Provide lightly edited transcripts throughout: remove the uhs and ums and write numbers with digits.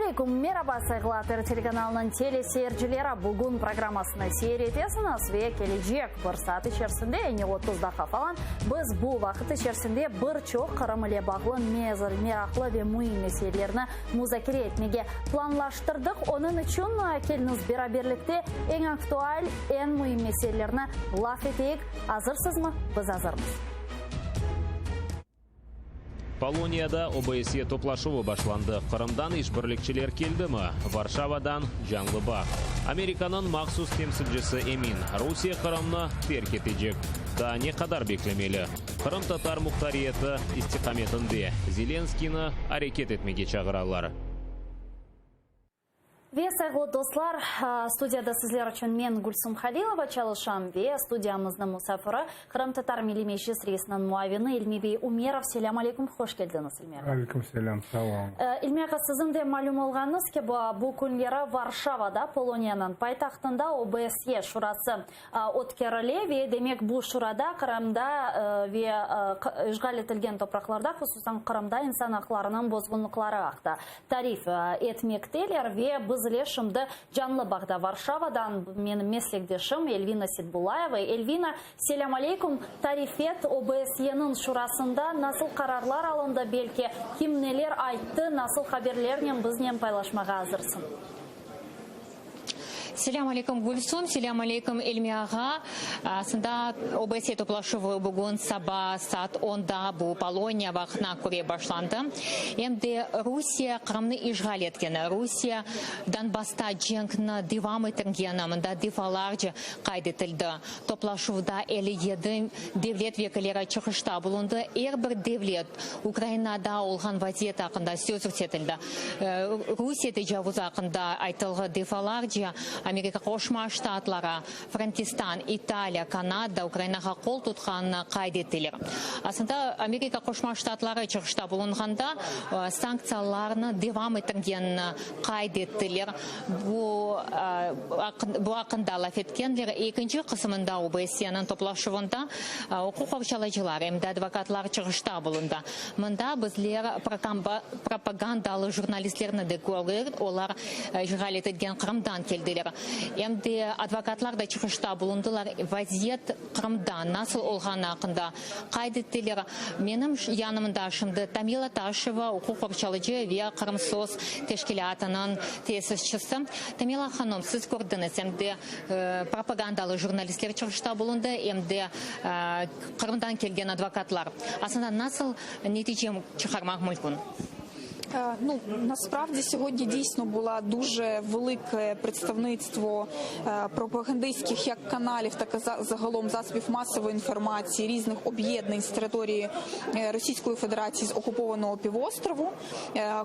aleyküm, meraba, sayğılı ATR telekanalınıñ teleseyircileri! Bugün programmasını seyir etesiñiz ve kelecek bir saat içerisinde, yani 30 daqqa falan, biz bu vaqıt içerisinde bir çoq Qırım ile bağlı meraqlı ve müim meselelerni muzakere etmege planlaştırdıq. Onıñ içün keliñiz beraberlikte eñ aktual, eñ müim meselelerni laf eteyik. Azırsızmı? Biz azırmız. Poloniyada OBSYE toplaşuvı başlandı, Qırımdan işbirlikçiler keldimi? Varşavadan canlı bağ. Amerikanıñ mahsus temsilcisi emin, Rusiye Qırımnı terk etecek. Daa ne qadar beklemeli? Qırımtatar muhtariyeti istiqametinde Zelenskıynı areket etmege çağıralar. Ve, sayğılı dostlar, studiyada sizler içün men, Gülsum Halilova, çalışam ve studiyamıznıñ musafiri, Qırımtatar Milliy Meclis reisiniñ muavini İlmi bey Umerov. Selâm aleyküm, hoş keldiñiz, İlmi ağa. Aleyküm selâm, sağ oluñ. İlmi ağa, siziñ de malüm olğanıñız kibi, bu künleri Varşavada, Poloniyanıñ paytahtında OBSYE Şurası ötkerile ve, demek, bu şurada Qırımda ve işğal etilgen topraqlarda, hususan Qırımda insan aqlarınıñ bozğunlıqları aqta tarif etmekteler. Ve biz ile şimdi canlı bağda Varşavadan menim meslekdeşim Elvina Setbulayeva. Elvina, selâm aleyküm. Tarif et, OBSYeniñ şurasında nasıl qararlar alındı, belki kim neler ayttı, nasıl haberlernen biznen paylaşmağa azırsıñ? Selâm aleyküm, Gülsum, selâm aleyküm, İlmi ağa. Aslında, OBSYE toplaşuvı bugün saba saat onda, bu Poloniya vaqtına köre başlandı. Em de Rusiye Qırımnı işğal etkeni, Rusiye Donbassta cenkni devam ettirgeni mında defalarca qayd etildi. Toplaşuvda 57 devlet vekilleri çıqışta bulundı. Er bir devlet Ukrainada olğan vaziyet aqqında söz yürsetildi. Rusiye tecavuzı aqqında aytılğı defalarca Amerika Qoşma Ştatları, Frenkistan, İtaliya, Kanada Ukrainağa qol tutqanını qayd ettiler. Aslında, Amerika Qoşma Ştatları çıqışta bulunğanda sanktsiyalarnı devam ettirgenini qayd ettiler. Bu bu aqqında laf etkenler. Ekinci qısımında OBSYeniñ toplaşuvında uquq qorçalayıcılar em de advokatlar çıqışta bulundı. Mında bizler propagandalı jurnalistlerni de kördik, olar işğal etilgen Qırımdan keldiler. Em de advokatlar da çıqışta bulundılar, vaziyet Qırımda nasıl olğanı aqqında qayd ettiler. Menim yanımda şimdi Tamila Taşeva, uquq qorçalıcı ve Qırımsos teşkilâtınıñ tesisçisi. Tamila hanım, siz kördiñiz, em de propagandalı jurnalistler çıqışta bulundı, em de Qırımdan kelgen advokatlar. Aslında nasıl netice çıqarmaq mümkün? Ну, насправді сьогодні дійсно була дуже велике представництво пропагандистських як каналів, так і загалом засобів масової інформації різних об'єднань з території Російської Федерації з окупованого півострову.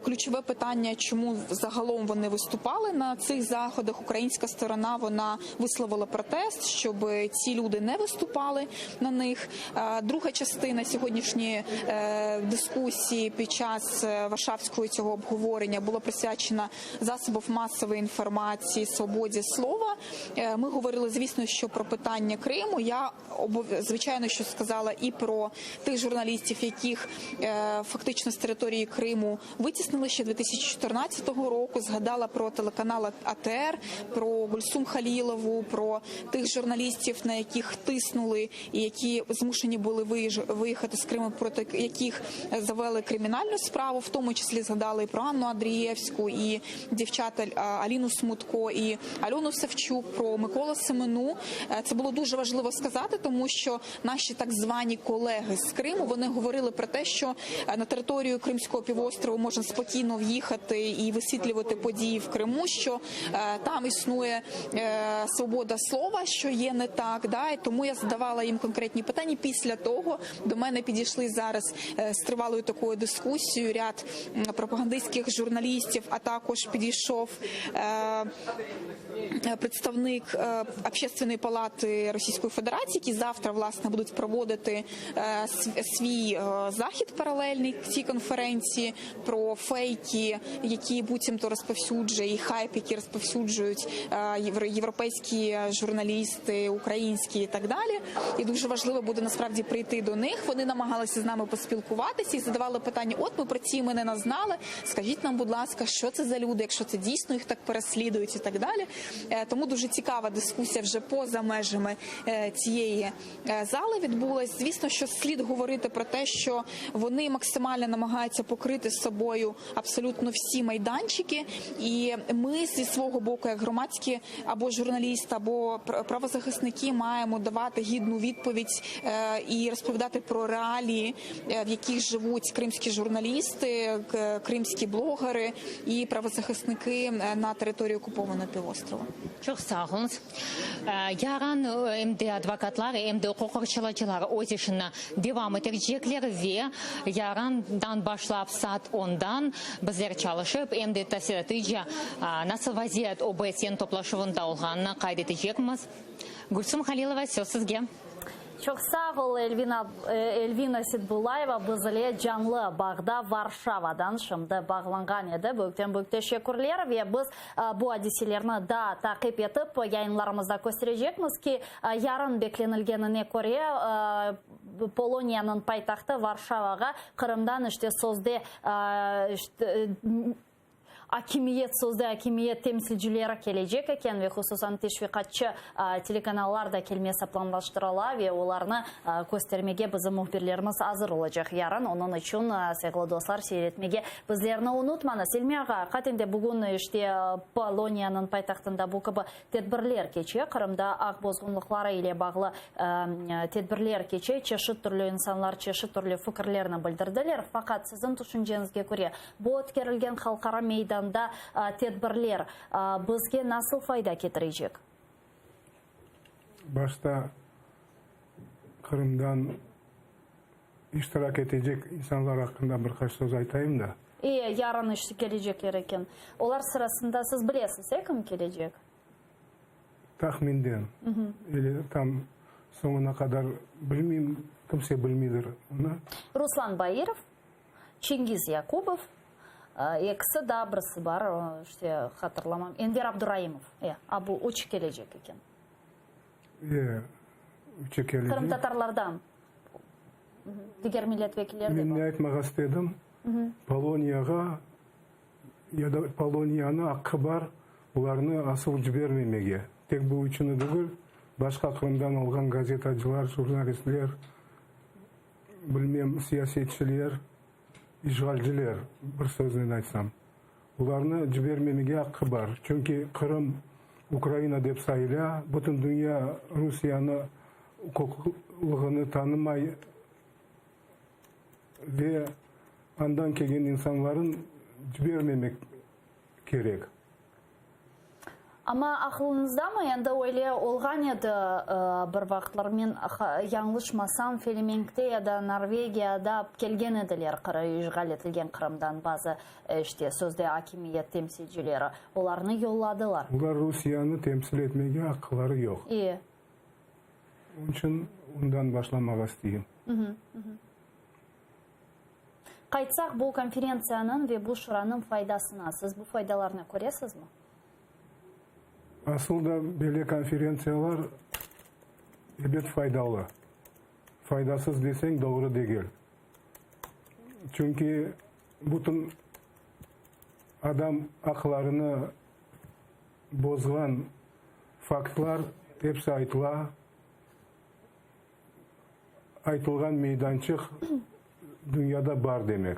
Ключове питання, чому загалом вони виступали на цих заходах. Українська сторона вона висловила протест, щоб ці люди не виступали на них. Друга частина сьогоднішньої дискусії під час Варшавського цього обговорення була присвячена засобам масової інформації, свободі слова. Ми говорили, звісно, що про питання Криму. Я звичайно, що сказала і про тих журналістів, яких фактично з території Криму витіснили ще 2014 року. Згадала про телеканал АТР, про Гульсум Халілову, про тих журналістів, на яких тиснули і які змушені були виїхати з Криму, проти яких завели кримінальну справу, в тому числі згадали і про Анну Андрієвську, і дівчата Аліну Смутко, і Альону Савчук, про Миколу Семену. Це було дуже важливо сказати, тому що наші так звані колеги з Криму, вони говорили про те, що на територію Кримського півострову можна спокійно в'їхати і висвітлювати події в Криму, що там існує свобода слова, що є не так. Да? І тому я задавала їм конкретні питання. Після того до мене підійшли зараз з тривалою такою дискусією ряд пропагандистських журналістів, а також підійшов представник Общественної палати Російської Федерації, які завтра, власне, будуть проводити свій захід паралельний цій конференції про фейки, які буцімто розповсюджує, і хайп, які розповсюджують європейські журналісти, українські і так далі. І дуже важливо буде насправді прийти до них. Вони намагалися з нами поспілкуватися і задавали питання: от ми про ці імена знали. запитали, скажіть нам, будь ласка, що це за люди, якщо це дійсно їх так переслідують і так далі. Тому дуже цікава дискусія вже поза межами цієї зали відбулась. Звісно, що слід говорити про те, що вони максимально намагаються покрити з собою абсолютно всі майданчики, і ми зі свого боку, як громадські або журналісти, або правозахисники, маємо давати гідну відповідь і розповідати про реалії, в яких живуть кримські журналісти, кримські блогери і правозахисники на території окупованого півострова. Çoq sağ oluñız. Yarın em de advokatlar, em de uquq qorçalayıcılar öz işini devam etecekler ve yarından başlap saat ondan bizler çalışıp, em de tafsilâtlıca nasıl vaziyet OBSYEniñ toplaşuvında olğanını qayd etecekmiz. Gülsüm Halilova, söz sizge. Çoq sağ ol, Elvina, Elvina Seitbullayeva biz ile canlı bağda Varşavadan şimdi bağlanğan edi. Büyükten-büyük teşekkürler ve biz bu adiselerni daa taqip etip, yayınlarımızda kösterecekmiz ki, yarın beklenilgenine köre, Poloniyanıñ paytahtı Varşavağa Qırımdan işte sözde Akimiyet, sözde akimiyet temsilcileri kelecek eken ve hususan teşviqatçı telekanallar da kelmesi planlaştırıla ve olarnı köstermege bizim mühbirlerimiz azır olacaq yarın. Onıñ içün, sayğılı dostlar, seyir etmege bizlerni unutmañız. İlmi ağa, aqiqaten de bugün işte Poloniyanıñ paytahtında bu kibi tedbirler keçe, Qırımda aq bozğunlıqları ile bağlı tedbirler keçe, çeşit türlü insanlar çeşit türlü fikirlerni bildirdiler. Faqat siziñ tüşünceñizge köre, Bu ötkerilgen halqara meydanda tedbirler bizge nasıl fayda ketirecek? Başta Qırımdan iştirak etecek insanlar aqqında bir qaç söz aytayım da. E, yarın işte kelecekler eken. Olar sırasında siz bilesiz, e, kim kelecek? Tahminden. Ele tam soñuna qadar bilmeyim, kimse bilmeydir onı. Ruslan Bairov, Çingiz Yakubov, ekisi daa birisi bar, işte, hatırlamam, Enver Abduraimov, e, a bu üçü kelecek eken. E, üçü kelecek. Qırımtatarlardan, diger millet vekilleri de bar. Men ne aytmağa istedim, Poloniyağa ya da Poloniyanı aqqı bar olarnı asıl cibermemege. Tek bu üçüni degil, başqa Qırımdan olğan gazetacılar, jurnalistler, bilmem, siyasetçiler, işğalciler, bir söznen aytsam, olarnı cibermemege aqqı bar. Çünki Qırım Ukraina dep sayıla, bütün dünya Rusiyanı uquqlığını tanımay ve andan kelgen insanların cibermemek kerek. Amma aqılıñızdamı, endi öyle olğan edi bir vaqıtlar, men yañlışmasam, Felemenkte ya da Norvegiyada kelgen ediler işğal etilgen Qırımdan bazı, işte, sözde akimiyet temsilcileri, olarnı yolladılar. Olar Rusiyanı temsil etmege aqqıları yoq. E. Onıñ içün ondan başlamağa isteyim. Qaytsaq bu konferentsiyanıñ ve bu şuranıñ faydasına, siz bu faydalarnı köresizmi? Asıl da böyle konferentsiyalar ebet faydalı. Faydasız deseñ doğru degil. Çünki bütün adam aqlarını bozğan faktlar episi aytıla. Aytılğan meydançıq dünyada bar demek.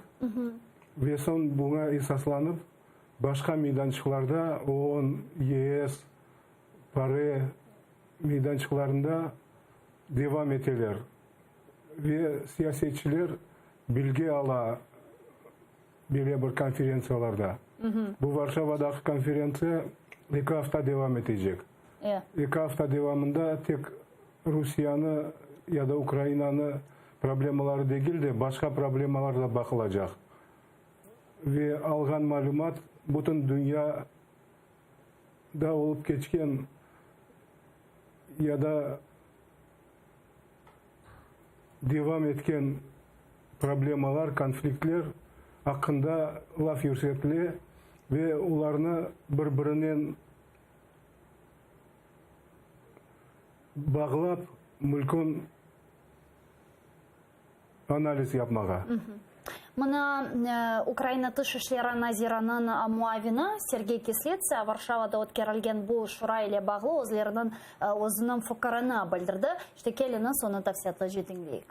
Ve soñ buña esaslanıp, başqa meydançıqlarda, OON, YES, PARE meydançıqlarında devam eteler. Ve siyasetçiler bilgi ala böyle bir konferentsiyalarda. Bu Varşavadaki konferentsiya eki afta devam etecek. Eki afta devamında tek Rusiyanı ya da Ukrainanı problemaları degil de, başqa problemalar da baqılacaq. Ve alğan malümat bütün dünyada olıp keçken ya da devam etken problemalar, konfliktler aqqında laf yürsetile ve olarnı bir-birinen bağlap mülkün analiz yapmağa. Mına, Ukraina Tış işleri naziriniñ muavini Sergey Kislitsa Varşavada ötkerilgen bu şura ile bağlı özleriniñ özüniñ fikirini bildirdi. İşte, keliñiz, onı tafsilâtlıca diñleyik.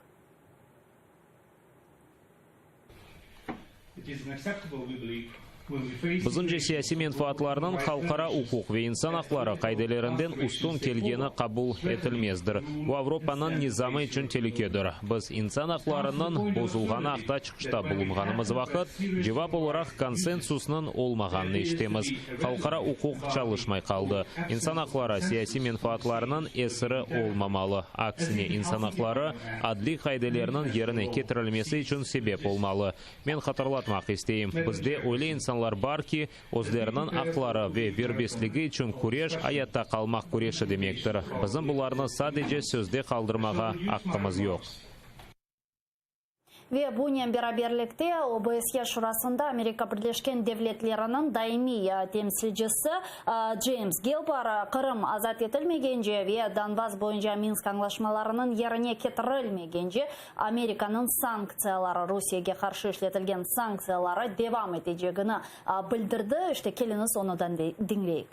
Bizimce, siyasiy menfaatlarnıñ halqara uquq ve insan aqları qaidelerinden üstün kelgeni qabul etilmezdir. Bu Avropanıñ nizamı içün telükedir. Biz insan aqlarınıñ bozulğanı aqta çıqışta bulunğanımız vaqıt, cevap olaraq konsensusnıñ olmağanını eşitemiz. Halqara uquq çalışmay qaldı. İnsan aqları siyasiy menfaatlarnıñ esiri olmamalı. Aksine, insan aqları adliy qaidelerniñ yerine ketirilmesi içün sebep olmalı. Men hatırlatmaq isteyim, bizde öyle insanlar bar ki, özleriniñ aqları ve verbestligi içün küreş, ayatta qalmaq küreşi demektir. Bizim bularnı sadece sözde qaldırmağa aqqımız yoq. Ve bunen beraberlikte OBSE Şurasında Amerika Birleşken Devletleriniñ daimiy temsilcisi Ceyms Gilbar Qırım azat etilmegence ve Donbass boyunca Minsk añlaşmalarınıñ yerine ketirilmegence Amerikanıñ sanktsiyaları, Rusiyege qarşı işletilgen sanktsiyaları devam etecegini bildirdi. İşte, keliñiz, onı da diñleyik.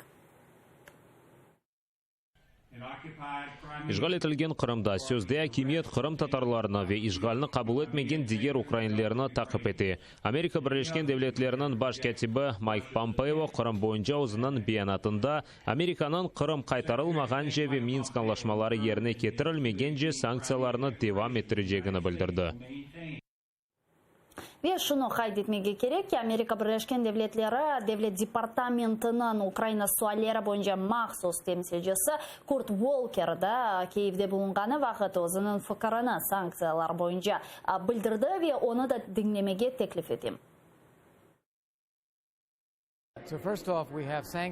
İşğal etilgen Qırımda sözde akimiyet qırımtatarlarnı ve işğalni qabul etmegen diger ukrainlerni taqip ete. Amerika Birleşken Devletleriniñ baş kâtibi Mayk Pompeo Qırım boyunca özüniñ beyanatında Amerikanıñ Qırım qaytarılmağance ve Minsk añlaşmaları yerine ketirilmegence sanktsiyalarnı devam ettirecegini bildirdi. Ve şunı qayd etmege kerek ki, Amerika Birleşken Devletleri Devlet departamentiniñ Ukraina sualleri boyunca mahsus temsilcisi Kurt Volker da Kiyevde bulunğanı vaqıt özüniñ fikirini sanktsiyalar boyunca bildirdi ve onı da diñlemege teklif etem.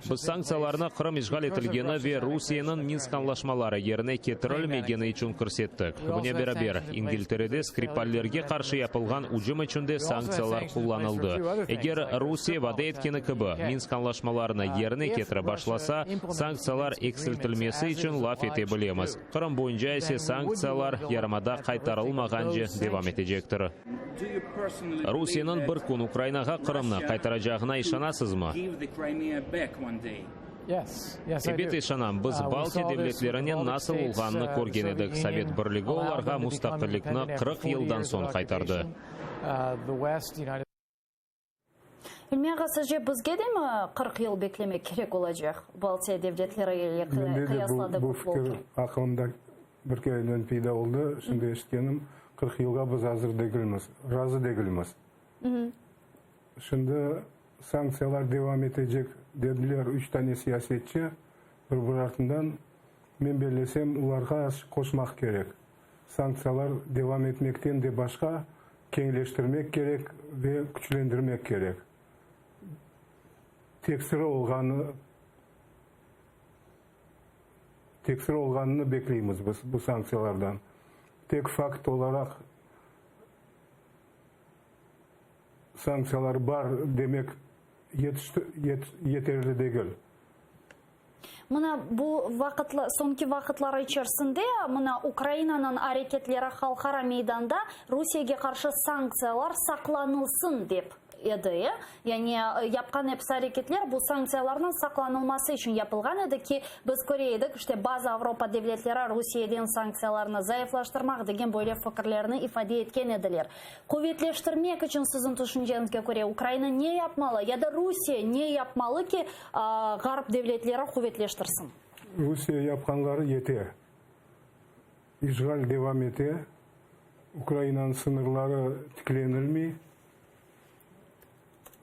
Biz sanktsiyalarnı Qırım işğal etilgeni ve Rusiyeniñ Minsk añlaşmaları yerine ketirilmegeni içün kirsettik. Bunen beraber, İngilterede Skripallerge qarşı yapılğan ücüm içün de sanktsiyalar qullanıldı. Eger Rusiye vade etkeni kibi Minsk añlaşmalarını yerine ketirip başlasa, sanktsiyalar eksiltilmesi içün laf ete bilemiz. Qırım boyunca ise sanktsiyalar yarımada qaytarılmağance devam etecektir. Rusiyeniñ bir kün Ukrainağa Qırımnı qaytaracağına işanasızmı? Ebet, işanam. Biz Baltiya devletlerinen nasıl olğanını körgen edik, Sovet Birligi olarğa mustaqillikni 40 yıldan soñ qaytardı. İlmi ağa, sizce bizge de mi 40 yıl beklemek kerek olacaq, Baltiya devletleri ile qıyasladı Mende de bu fikir aqılımda bir kereden peyda oldı, şimdi eşitkenim, 40 yılğa biz azır degilmiz, razı degilmiz. Şimdi sanktsiyalar devam etecek dediler üç tane siyasetçi bir-bir artından, men bellesem, olarğa qoşmaq kerek. Sanktsiyalar devam etmekten de başqa, keñleştirmek kerek ve küçlendirmek kerek. Teksiri olğanı teksiri olğanını bekleymiz biz bu sanktsiyalardan. Tek fakt olaraq sanktsiyalar bar demek yeterli degil. Mına bu vaqıtla, soñki vaqıtları içersinde mına Ukrainanıñ areketleri halqara meydanda Rusiyege qarşı sanktsiyalar saqlanılsın dep edi, e? Yani yapqan episi areketler bu sanktsiyalarnıñ saqlanılması içün yapılğan edi ki, biz köre edik, işte bazı Avropa devletleri Rusiyeden sanktsiyalarnı zayıflaştırmaq degen böyle fikirlerini ifade etken ediler. Quvetleştirmek içün siziñ tüşünceñizge köre Ukraina ne yapmalı ya da Rusiye ne yapmalı ki, Ğarp devletleri quvetleştirsin? Rusiye yapqanları yete. İşğal devam ete, Ukrainanıñ sıñırları tiklenilmey,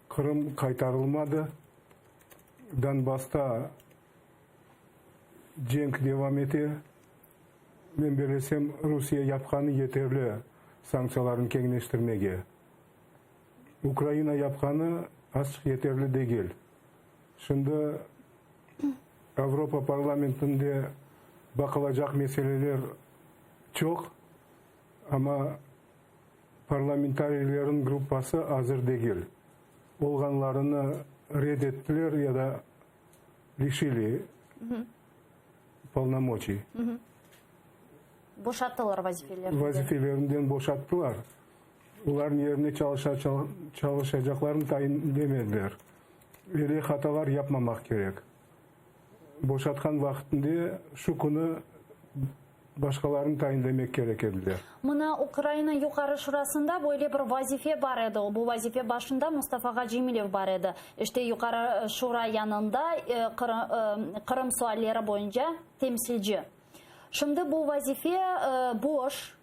Qırım qaytarılmadı, Donbassta cenk devam ete. Men bellesem, Rusiye yapqanı yeterli sanktsiyalarnı keñleştirmege. Ukraina yapqanı azçıq yeterli degil. Şimdi Avropa parlamentinde baqılacaq meseleler çoq, amma parlamentariylerniñ gruppası azır degil. Olğanlarını red ettiler ya da lişili polnomoçiy. Boşattılar vazifelerinden. Vazifelerinden boşattılar. Olarnıñ yerine çalışacaqlarnı tayinlemediler. Öyle hatalar yapmamaq kerek. Boşatqan vaqtında şu künü başqalarını tayinlemek kerek ediler. Mına Ukraina Yuqarı Şurasında böyle bir vazife bar edi. Bu vazife başında Mustafağa Cemilev bar edi. İşte Yuqarı Şura yanında Qırım sualleri boyunca temsilci. Şimdi bu vazife boş,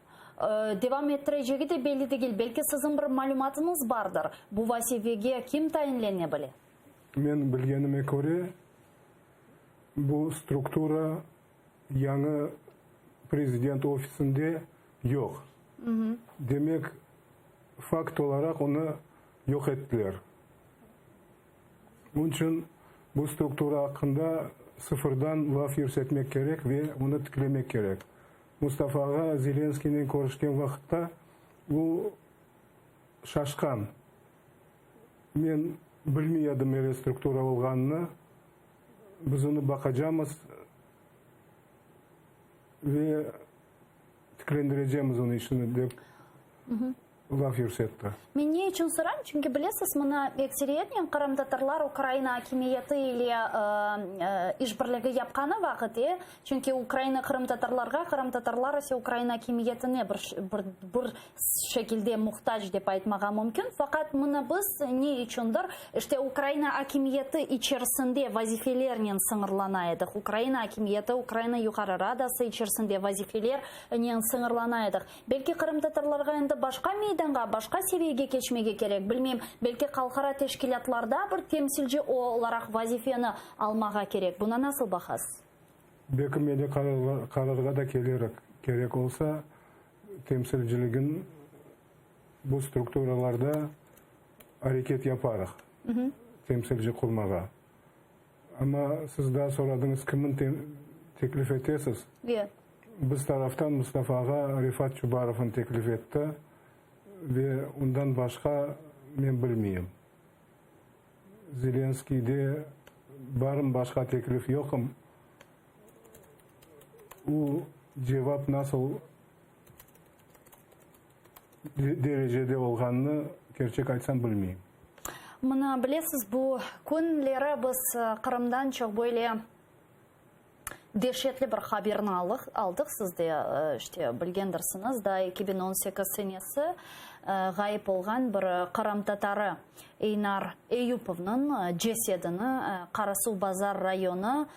devam ettirecegi de belli degil. Belki siziñ bir malümatıñız bardır, bu vazifege kim tayinlene bile? Men bilgenime köre, bu struktura yañı prezident ofisinde yoq. Demek, fakt olaraq onı yoq ettiler. Bunıñ içün bu struktura aqqında sıfırdan laf yürsetmek kerek ve onı tiklemek kerek. Mustafa ağa Zelenskiynen körüşken vaqıtta o şaşqan. Men bilmey edim öyle struktura olğanını. Biz onı baqacamız ve tiklendirecemiz onıñ işini, dep laf yürsetti. Men ne içün soram, çünki bilesiz, mına ekseriyetnen qırımtatarlar Ukraina akimiyeti ile işbirligi yapqanı vaqıt, e, çünki Ukraina qırımtatarlarğa, qırımtatarlar ise Ukraina akimiyetine bir bir şekilde muhtac dep aytmağa mümkün. Faqat mına biz ne içündir, işte Ukraina akimiyeti içerisinde vazifelernen sıñırlana edik. Ukraina akimiyeti, Ukraina Yuqarı Radası içerisinde vazifelernen sıñırlana edik. Belki qırımtatarlarğa endi başqa meydanğa, başqa seviyege keçmege kerek, bilmeyim, belki halqara teşkilâtlarda bir temsilci olaraq vazifeni almağa kerek. Buna nasıl baqasız? Belki böyle qararğa da kelerik, kerek olsa, temsilciligin bu strukturalarda areket yaparıq, temsilci qurmağa. Amma siz daa soradıñız, kimin teklif etesiz? Biz taraftan Mustafa ağa Refat Çubarovnı teklif etti ve ondan başqa men bilmeyim. Zelenskiyde barım başqa teklif yoqım. O cevap nasıl derecede olğanını, kerçek aytsam, bilmeyim. Mına, bilesiz, bu künleri biz Qırımdan çoq böyle deşetli bir haberni aldıq, siz de, işte, bilgendirsiñiz, daa 2018 senesi ğayıp olğan bir qırımtatarı Eynar Eyupovnıñ cesedini Qarasuvbazar rayonı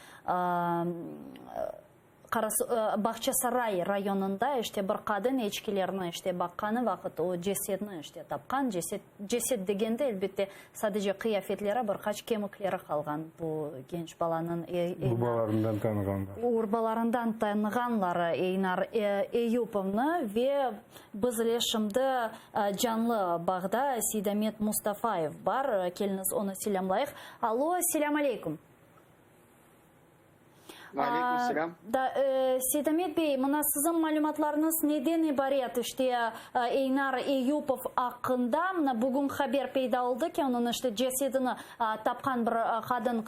Bağçasaray rayonında işte bir qadın eçkilerni işte baqqanı vaqıt o cesedni işte tapqan. Ceset, ceset degende, elbette, sadece qıyafetleri, bir qaç kemikleri qalğan bu genç balanıñ. Urbalarından tanığanlar. Urbalarından tanığanlar Eynar Eyupovnı ve biz ile şimdi canlı bağda Seydamet Mustafayev bar. Keliñiz, onı selâmlayıq. Allo, selâm aleyküm. Aleyküm selâm. Da, Seydamet bey, mına siziñ malümatlarıñız neden ibaret? İşte, Eynar Eyupov aqqında mına bugün haber peyda oldı ki, onıñ işte cesedini tapqan bir qadın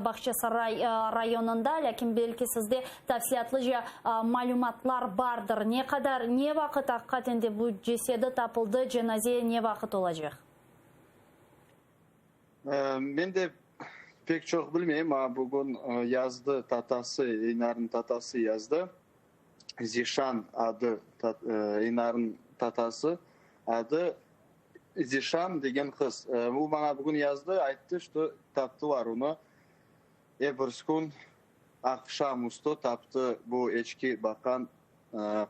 Bağçasaray rayonında, lâkin belki sizde tafsilâtlıca malümatlar bardır. Ne qadar, ne vaqıt aqiqaten de bu cesedi tapıldı, cenaze ne vaqıt olacaq? Men de pek çoq bilmeyim, amma bugün yazdı tatası, Eynarnıñ tatası yazdı. Zişan adı, Eynarnıñ tatası adı Zişan degen qız. O maña bugün yazdı, ayttı, şto taptılar onı. Ebirsi kün aqşam üstü taptı bu eçki baqqan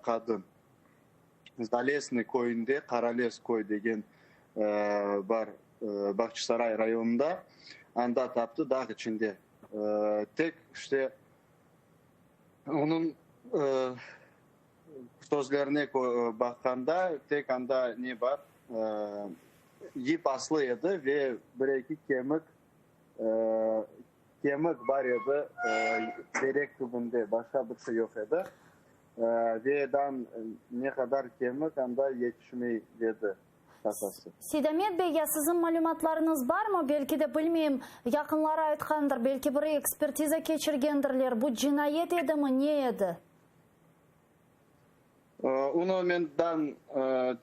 qadın. Zalesnıy köyünde, Qarales köy degen bar Bağçasaray rayonında, anda taptı, dağ içinde. Tek işte onıñ sözlerine baqqanda, tek anda ne bar, yip aslı edi ve bir-eki kemik, kemik bar edi terek tübünde, başqa bir şey yoq edi. Ve dan ne qadar kemik anda yetişmey, dedi tatası. Seydamet bey, ya siziñ malümatlarıñız barmı? Belki de, bilmeyim, yaqınları aytqandır, belki bir ekspertiza keçirgendirler. Bu cinayet edimi, ne edi? Onı men dan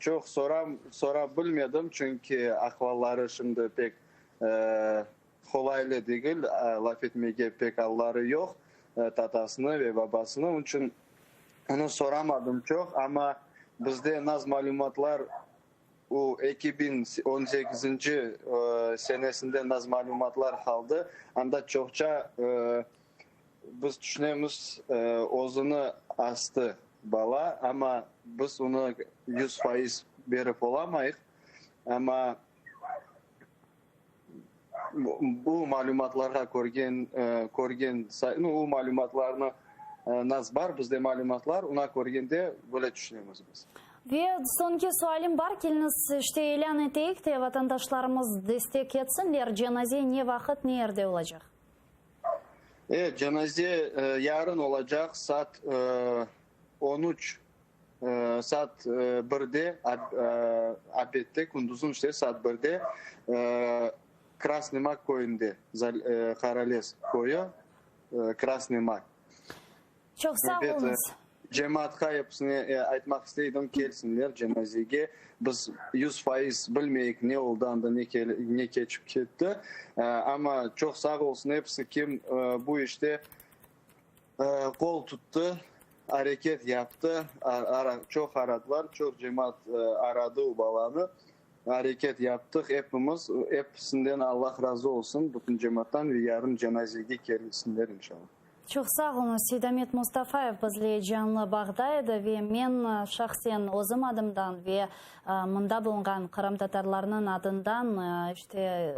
çoq soram, sorap bilmedim, çünki ahvalları şimdi pek qolaylı degil, laf etmege pek alları yoq tatasını ve babasını, onıñ içün onı soramadım çoq, amma bizde naz malümatlar o 2018-nci senesinde naz malümatlar qaldı, anda çoqça Biz tüşünemiz, özüni astı bala, amma biz onı 100% berip olamayıq. Amma bu malümatlarğa körgen, körgen, nu, o malümatlarnı nas bar bizde malümatlar, ona körgende böyle tüşünemiz biz. Ve soñki sualim bar, keliñiz, işte ilân eteyik te, vatandaşlarımız destek etsinler, cenaze ne vaqıt, ne yerde olacaq? Evet, cenaze yarın olacaq, saat on üç, saat birde, obedde, kündüzniñ işte saat birde Krasnıy Mak köyünde, Qaralez köyü, Krasnıy Mak. Çoq sağ oluñız. Cemaatqa episine aytmaq isteydim, kelsinler cenazege. Biz 100% bilmeyik ne oldı anda, ne keçip ketti. Amma çoq sağ olsun episi, kim bu işte qol tuttı, areket yaptı. Çoq aradılar, çoq cemaat aradı o balanı. Areket yaptıq epimiz. Episinden Allah razı olsun, bütün cemaattan ve yarın cenazege kelsinler inşallah. Çoq sağ oluñız. Seydamet Mustafayev bizle canlı bağda edi ve men şahsen özüm adımdan ve mında bulunğan qırımtatarlarnıñ adından işte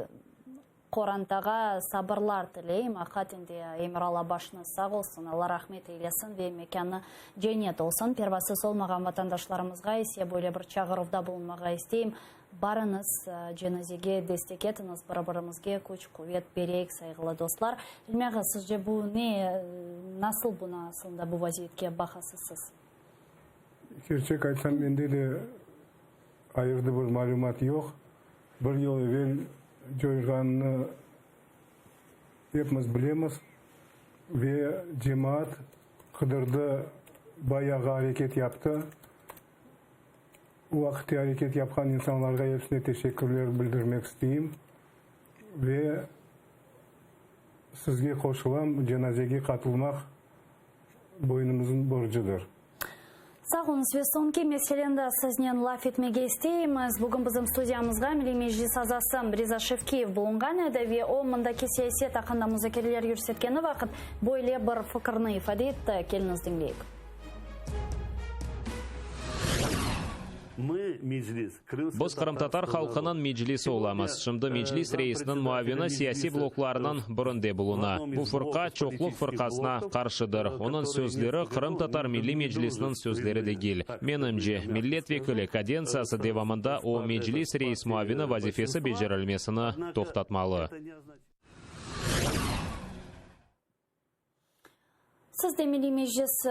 qorantağa sabırlar tileyim. Aqiqaten de Emiralla başıñız sağ olsun, Alla rahmet eylesin ve mekânı cennet olsun. Pervasız olmağan vatandaşlarımızğa ise böyle bir çağıruvda bulunmağa isteyim. Barıñız, cenazege destek etiñiz, bir-birimizge küç-quvet bereyik, sayğılı dostlar. İlmi ağa, sizce bu ne, nasıl buna aslında bu vaziyetke baqasız siz? Kerçek aytsam, mende de ayırdı bir malümat yoq. Bir yıl evel coyğanını epimiz bilemiz ve cemaat qıdırdı, bayağı areket yaptı. Bu vaqıtte areket yapqan insanlarğa epsine teşekkürler bildirmek isteyim ve sizge qoşulam, cenazege qatılmaq boynumıznıñ borcudır. Sağ oluñız. Ve soñki meseleni de siznen laf etmege isteymiz. Bugün bizim studiyamızğa Milliy Meclis azası Riza Şevkiyev bulunğan edi ve o, mındaki siyaset aqqında muzakereler yürsetkeni vaqıt böyle bir fikirni ifade etti. Keliñiz diñleyik. Biz qırımtatar halqınıñ Meclisi olamız. Şimdi Meclis reisiniñ muavini siyasiy bloklarnıñ birinde buluna. Bu fırqa çoqluq fırqasına qarşıdır. Onıñ sözleri Qırımtatar Milliy Meclisiniñ sözleri degil. Menimce, millet vekili kadentsiyası devamında o Meclis reis muavini vazifesi becerilmesini toqtatmalı. Siz de Milliy Meclis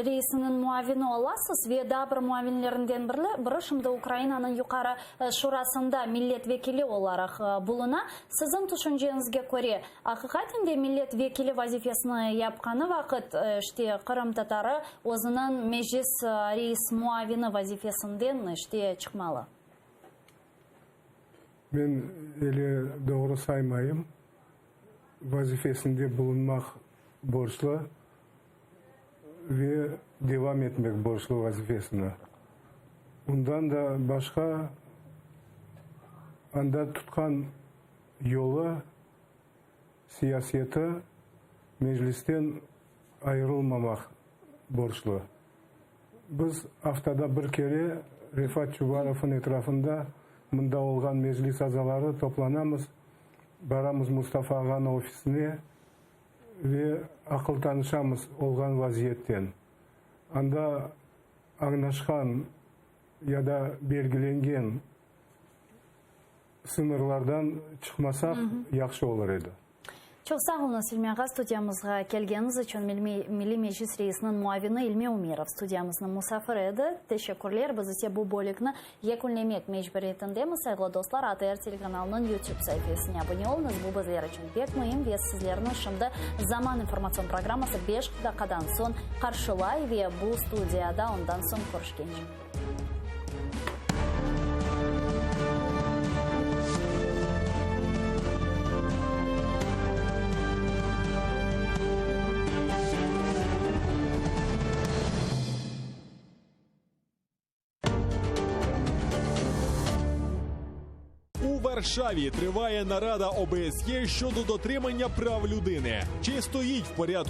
reisiniñ muavini olasız ve daa bir muavinlerinden biri şimdi Ukrainanıñ Yuqarı Şurasında millet vekili olaraq buluna. Siziñ tüşünceñizge köre, aqiqaten de millet vekili vazifesini yapqanı vaqıt, işte, qırımtatarı özüniñ Meclis reis muavini vazifesinden, işte, çıqmalı? Men ele doğru saymayım. Vazifesinde bulunmaq borclu ve devam etmek borclu vazifesini. Bundan da başqa, anda tutqan yolu, siyaseti Meclisten ayırılmamaq borclu. Biz aftada bir kere Refat Çubarovnıñ etrafında mında olğan Meclis azaları toplanamız, baramız Mustafa ağanıñ ofisine ve aqıl tanışamız olğan vaziyetten. Anda añlaşqan ya da belgilengen sıñırlardan çıqmasaq yahşı olur edi. Çoq sağ oluñız, İlmi ağa, studiyamızğa kelgeniñiz içün. Milliy Meclis reisiniñ muavini İlmi Umerov studiyamıznıñ musafiri edi. Teşekkürler. Biz ise bu bölükni yekünlemek mecburiyetindemiz. Sayğılı dostlar, ATR telekanalınıñ YouTube saifesine abune oluñız, bu bizler içün pek müim ve sizlerni şimdi Zaman informatsion programması beş daqqadan soñ qarşılay ve bu studiyada ondan soñ körüşkence. У Варшаві триває нарада ОБСЄ щодо дотримання прав людини. Чи стоїть в порядку?